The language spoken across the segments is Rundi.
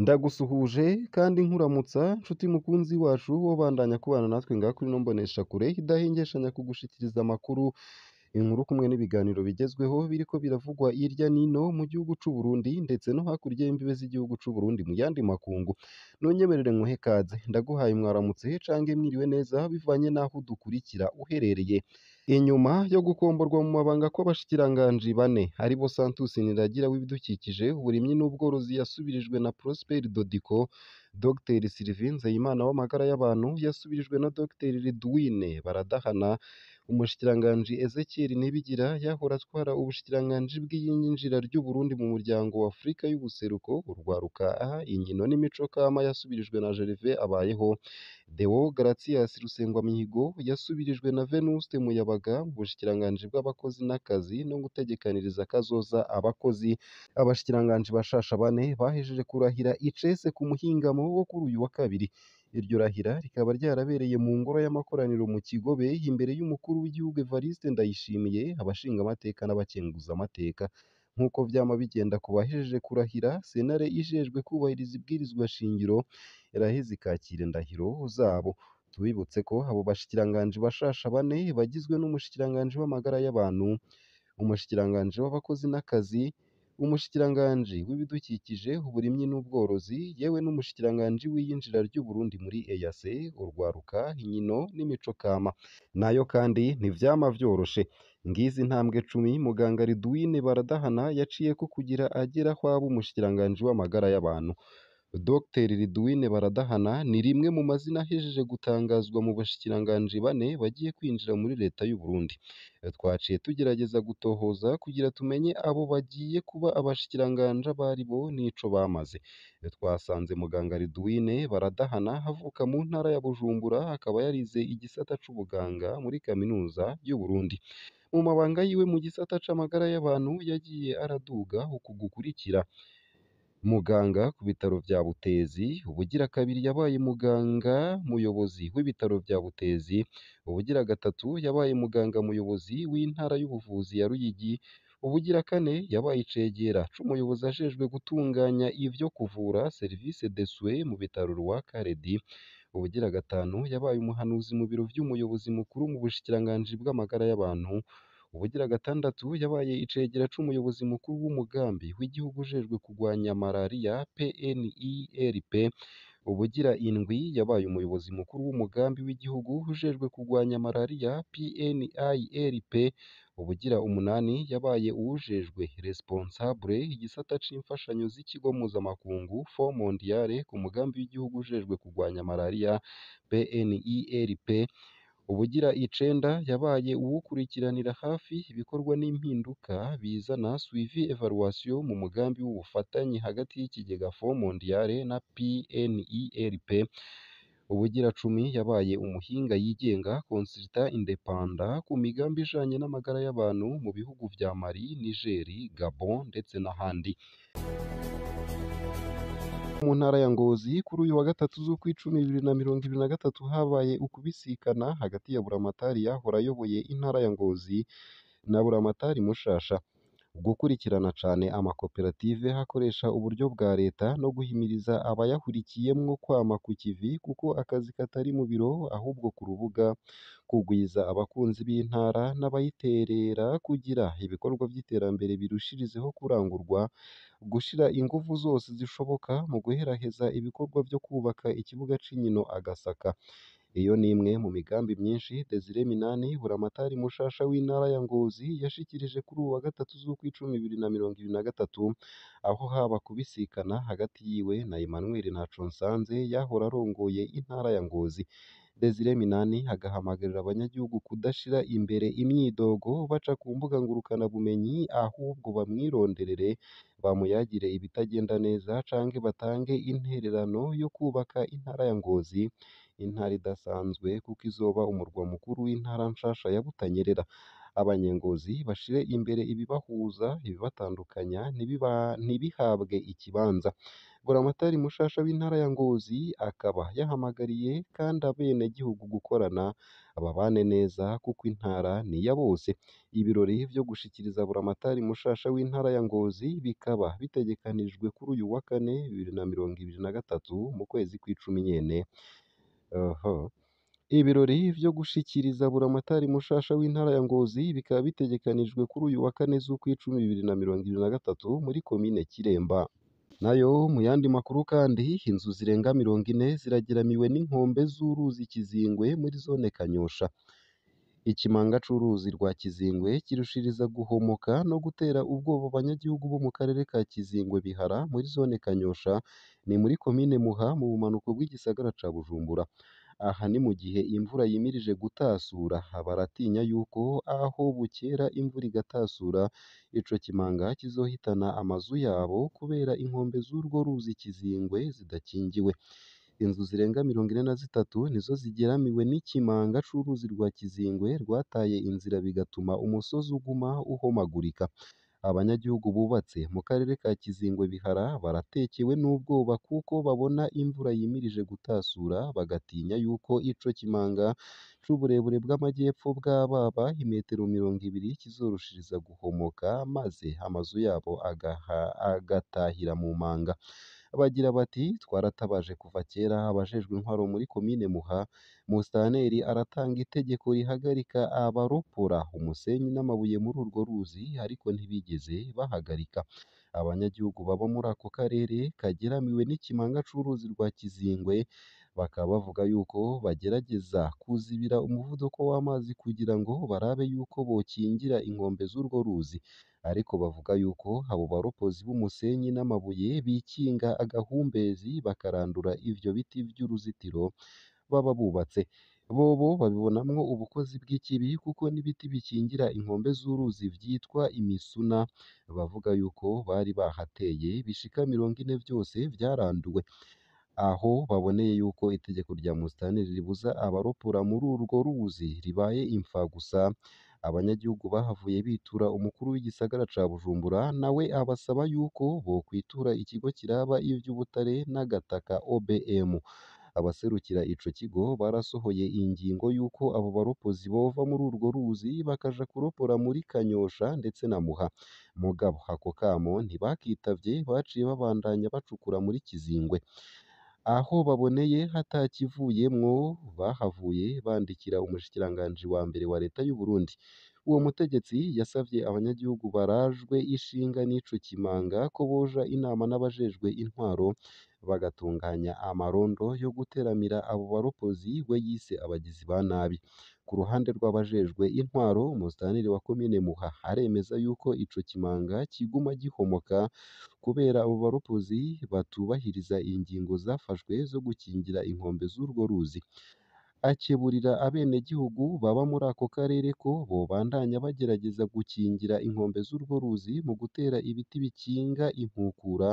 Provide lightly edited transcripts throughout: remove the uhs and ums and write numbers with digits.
Ndagusuhuje kandi nkuramutsa nshuti mukunzi wacu wobandanya kubana natwe ngaha kuri ino mboneshakure idahengeshanya kugushikiriza amakuru, inkuru kumwe n'ibiganiro bigezweho biriko biravugwa hirya n'ino mu gihugu c'u Burundi ndetse no hakurya y'imbibe z'igihugu c'u Burundi mu yandi makungu. Nunyemerere nkuhe kaze, ndaguhaye mwaramutse canke mwiriwe neza bivanye n'aho udukurikira uherereye. Inyuma yo gukomborwa mu mabanga kw'abashikiranganji bane aribo Santos Niragira w'ibidukikije, uburimyi n'ubworozi yasubirijwe na Prosper Dodiko, Dr Sylvie Nzeyimana w'amagara y'abantu yasubirijwe na Dr Ridwine Baradahana, umushikiranganji Ezechiel Nibigira yahora atwara ubushikiranganji bw'iyinjira ry'Uburundi mu muryango wa Afurika y'ubuseruko, urwaruka inkino n'imico kama yasubirijwe na Gervais Abayeho, Deo Gratias Rusengwamihigo yasubirijwe na Venuste Muyabaga mu bushikiranganji bw'abakozi n'akazi no gutegekaniriza kazoza abakozi. Abashikiranganji bashasha bane bahejeje kurahira icese ku muhingamo wo kuri uyu wa kabiri. Iryo rahira rikaba ryarabereye mu ngoro y'amakoraniro mu Kigobe imbere y'umukuru w'igihugu Evariste Ndayishimiye, abashingamateka n'abakenguzamateka. Nk'uko vyama bigenda ku bahejeje kurahira, sentare ijejwe kubahiriza ibwirizwa shingiro iraheza ikakira indahiro zabo. Tubibutse ko abo bashikiranganji bashasha bane bagizwe n'umushikiranganji w'amagara y'abantu, umushikiranganji w'abakozi n'akazi, umushikiranganji w'ibidukikije, uburimyi n'ubworozi, yewe n'umushikiranganji w'iyinjira ry'Uburundi muri EAC, urwaruka, inkino n'imico kama. Nayo kandi ntivyama vyoroshe. Ngizi intambwe cumi muganga Ridwine Baradahana yaciyeko kugira agere aho aba umushikiranganji w'amagara y'abantu. Dr Ridwine Baradahana ni rimwe mu mazina ahejeje gutangazwa mu bashikiranganji bane bagiye kwinjira muri leta y'u Burundi. Twaciye tugerageza gutohoza kugira tumenye abo bagiye kuba abashikiranganji abo aribo n'ico bamaze. Twasanze muganga Ridwine Baradahana avuka mu ntara ya Bujumbura, akaba yarize igisata c'ubuganga muri kaminuza y'u Burundi. Mu mabanga yiwe mu gisata c'amagara y'abantu yagiye araduga uku gukurikira: muganga ku bitaro vya Butezi, ubugira kabiri yabaye muganga muyobozi w'ibitaro vya Butezi, ubugira gatatu yabaye muganga muyobozi w'intara y'ubuvuzi ya Ruyigi, ubugira kane yabaye icegera c'umuyobozi ajejwe gutunganya ivyo kuvura service de soins mu bitaro rwa Karedi, ubugira gatanu yabaye umuhanuzi mu biro vy'umuyobozi mukuru mu bushikiranganji bw'amagara y'abantu, ubugira gatandatu yabaye icegera c'umuyobozi mukuru w'umugambi w'igihugu ujejwe kugwanya marariya PNIRP, ubugira indwi yabaye umuyobozi mukuru w'umugambi w'igihugu ujejwe kugwanya marariya PNIRP, ubugira umunani yabaye uwujejwe responsable igisata c'imfashanyo z'ikigo mpuzamakungu Fonds Mondial ku mugambi w'igihugu ujejwe kugwanya marariya PNIRP, ubugira icenda yabaye uwukurikiranira hafi ibikorwa n'impinduka bizana suivi evaluation mu mugambi w'ubufatanye hagati y'ikigega Fonds Mondial na PNIRP, ubugira cumi yabaye umuhinga yigenga consultant independant ku migambi ijanye n'amagara y'abantu mu bihugu vya Mali, Niger, Gabon ndetse n'ahandi. Mu ntara ya Ngozi kuri uyu wa gatatu z'ukwicumi 2023 habaye ukubisikana hagati ya Buramatari yahora ayoboye intara ya Ngozi na Buramatari Mushasha. Gukurikirana cane amakoperative hakoresha uburyo bwa leta no guhimiriza abayahurikiyemwo kwama ku kivi kuko akazi katari mu biro ahubwo ku rubuga, kugwiza abakunzi b'intara n'abayiterera kugira ibikorwa vy'iterambere birushirizeho kurangurwa, gushira inguvu zose zishoboka mu guheraheza ibikorwa vyo kubaka ikibuga c'inkino Agasaka. Iyo ni imwe mu migambi myinshi Desire Minani Buramatari Mushasha w'intara ya Ngozi yashikirije kuri uwu wa gatatu z'ukwicumi 2023, aho haba kubisikana hagati yiwe na Emmanuel Ntaconsanze yahora arongoye intara ya Ngozi. Desire Minani agahamagarira abanyagihugu kudashira imbere imyidogo baca ku mbuga ngurukanabumenyi ahubwo bamwironderere bamuyagire ibitagenda neza canke batange intererano yo kubaka intara ya Ngozi, intara idasanzwe kuko izoba umurwa mukuru w'intara nshasha ya Butanyerera. Abanyengozi bashire imbere ibibahuza, ibibatandukanya ntibihabwe ikibanza. Buramatari mushasha w'intara ya Ngozi akaba yahamagariye kandi abenegihugu gukorana babane neza kuko intara ni iya bose. Ibirori vyo gushikiriza Buramatari mushasha w'intara ya Ngozi bikaba bitegekanijwe kuri uyu wa kane 2023 mu kwezi kw'icumi nyene. Oho. Ibirori vyo gushikiriza Buramatari mushasha w'intara ya Ngozi bikaba bitegekanijwe kuri uyu wa kane z'ukwicumi 2023 muri komine Kiremba. Nayo mu yandi makuru kandi, inzu zirenga 40 zirageramiwe n'inkombe z'uruzi Kizingwe muri zone Kanyosha. Ikimanga c'uruzi rwa Kizingwe kirushiriza guhomoka no gutera ubwoba abanyagihugu bo mu karere ka Kizingwe Bihara muri zone Kanyosha, ni muri komine Muha mu bumanuko bw'igisagara ca Bujumbura. Aha ni mu gihe imvura yimirije gutasura, baratinya yuko aho bukera imvura igatasura ico kimanga kizohitana amazu yabo kubera inkombe z'urwo ruzi Kizingwe zidakingiwe. Inzu zirenga 43 nizo zigeramiwe n'ikimanga c'uruzi rwa Kizingwe rwataye inzira bigatuma umusozi uguma uhomagurika. Abanyagihugu bubatse mu karere ka Kizingwe Bihara baratekewe n'ubwoba kuko babona imvura yimirije gutasura, bagatinya yuko ico kimanga c'uburebure bw'amajyepfo bw'ababa imetero 20 kizorushiriza guhomoka maze amazu yabo agatahira mu manga. Bagira bati twaratabaje kuva kera abajejwe intwaro muri komine Muha, Musitanteri aratanga itegeko rihagarika abaropora umusenyi n'amabuye muri urwo ruzi, ariko ntibigeze bahagarika. Abanyagihugu baba muri ako karere kageramiwe n'ikimanga c'uruzi rwa Kizingwe bakaba bavuga yuko bagerageza kuzibira umuvuduko w'amazi kugira ngo barabe yuko bokingira inkombe z'urwo ruzi, ariko bavuga yuko abo baropozi b'umusenyi n'amabuye bikinga agahumbezi bakarandura ivyo biti vy'uruzitiro baba bubatse. Bobo babibonamwo ubukozi bw'ikibi kuko n'ibiti bikingira inkombe z'uruzi vyitwa imisuna bavuga yuko bari bahateye bishika 40 vyose vyaranduwe. Aho baboneye yuko itegeko rya Musitanteri ribuza abaropora muri urwo ruzi ribaye imfagusa, abanyagihugu bahavuye bitura umukuru w'igisagara ca Bujumbura, nawe abasaba yuko bokwitura ikigo kiraba ivy'ubutare n'agataka OBM. Abaserukira ico kigo barasohoye ingingo yuko abo baropozi bova muri urwo ruzi bakaja kuropora muri Kanyosha ndetse na Muha. Mugabo ako kamo ntibakitavye, baciye babandanya bacukura muri Kizingwe. Aho baboneye hatakivuyemwo bahavuye bandikira umushikiranganji wa mbere wa leta y'u Burundi. Uwo mutegetsi yasavye abanyagihugu barajwe ishinga n'ico kimanga ko boja inama n'abajejwe intwaro bagatunganya amarondo yo guteramira abo baropozi we yise abagizi ba nabi. Ku ruhande rw'abajejwe intwaro, Musitanteri wa komine Muha aremeza yuko ico kimanga kiguma gihomoka kubera abo baropozi batubahiriza ingingo zafashwe zo gukingira inkombe z'urwo ruzi. Akeburira abenegihugu baba muri ako karere ko bobandanya bagerageza gukingira inkombe z'urwo ruzi mu gutera ibiti bikinga inkukura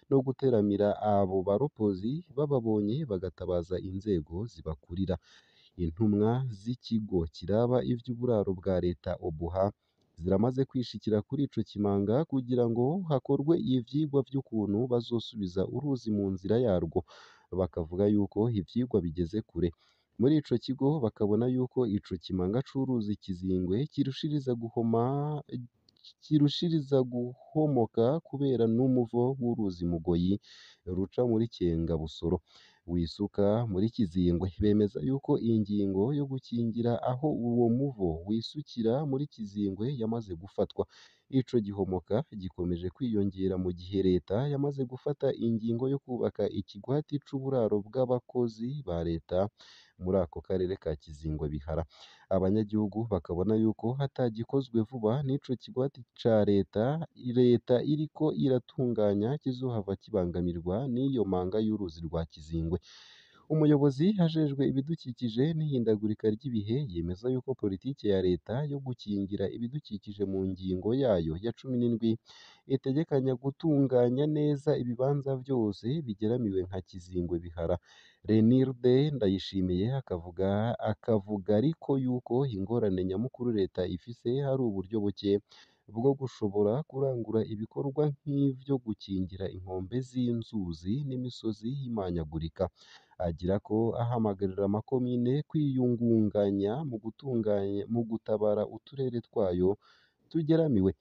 no guteramira abo baropozi bababonye bagatabaza inzego zibakurira. Intumwa z'ikigo kiraba ivy'uburaro bwa leta OBUHA ziramaze kwishikira kuri ico kimanga kugira ngo hakorwe ivyigwa vy'ukuntu bazosubiza uruzi mu nzira yarwo, bakavuga yuko ivyigwa bigeze kure. Muri ico kigo bakabona yuko ico kimanga c'uruzi Kizingwe kirushiriza guhomoka kubera n'umuvo w'uruzi Mugoyi ruca muri Kenga Busoro wisuka muri Kizingwe. Bemeza yuko ingingo yo gukingira aho uwo muvo wisukira muri Kizingwe yamaze gufatwa. Ico gihomoka gikomeje kwiyongera mu gihe leta yamaze gufata ingingo yo kubaka ikigwati c'uburaro bw'abakozi ba leta muri ako karere ka Kizingwe Bihara. Abanyagihugu bakabona yuko hatagikozwe vuba n'ico kigwati ca leta, leta iriko iratunganya kizohava kibangamirwa n'iyo manga y'uruzi rwa Kizingwe. Umuyobozi ajejwe ibidukikije n'ihindagurika ry'ibihe yemeza yuko politike ya leta yo gukingira ibidukikije mu ngingo yayo ya 17 itegekanya gutunganya neza ibibanza vyose bigeramiwe nka Kizingwe Bihara. Renilde Ndayishimiye akavuga ariko yuko ingorane nyamukuru leta ifise hari uburyo buke bwo gushobora kurangura ibikorwa nk'ivyo gukingira inkombe z'inzuzi n'imisozi y'imanyagurika. Agira ko ahamagarira amakomine kwiyungunganya mu gutunganya mu gutabara uturere twayo tugeramiwe.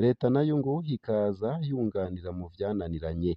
Leta nayo ngo ikaza yunganira mu vyananiranye.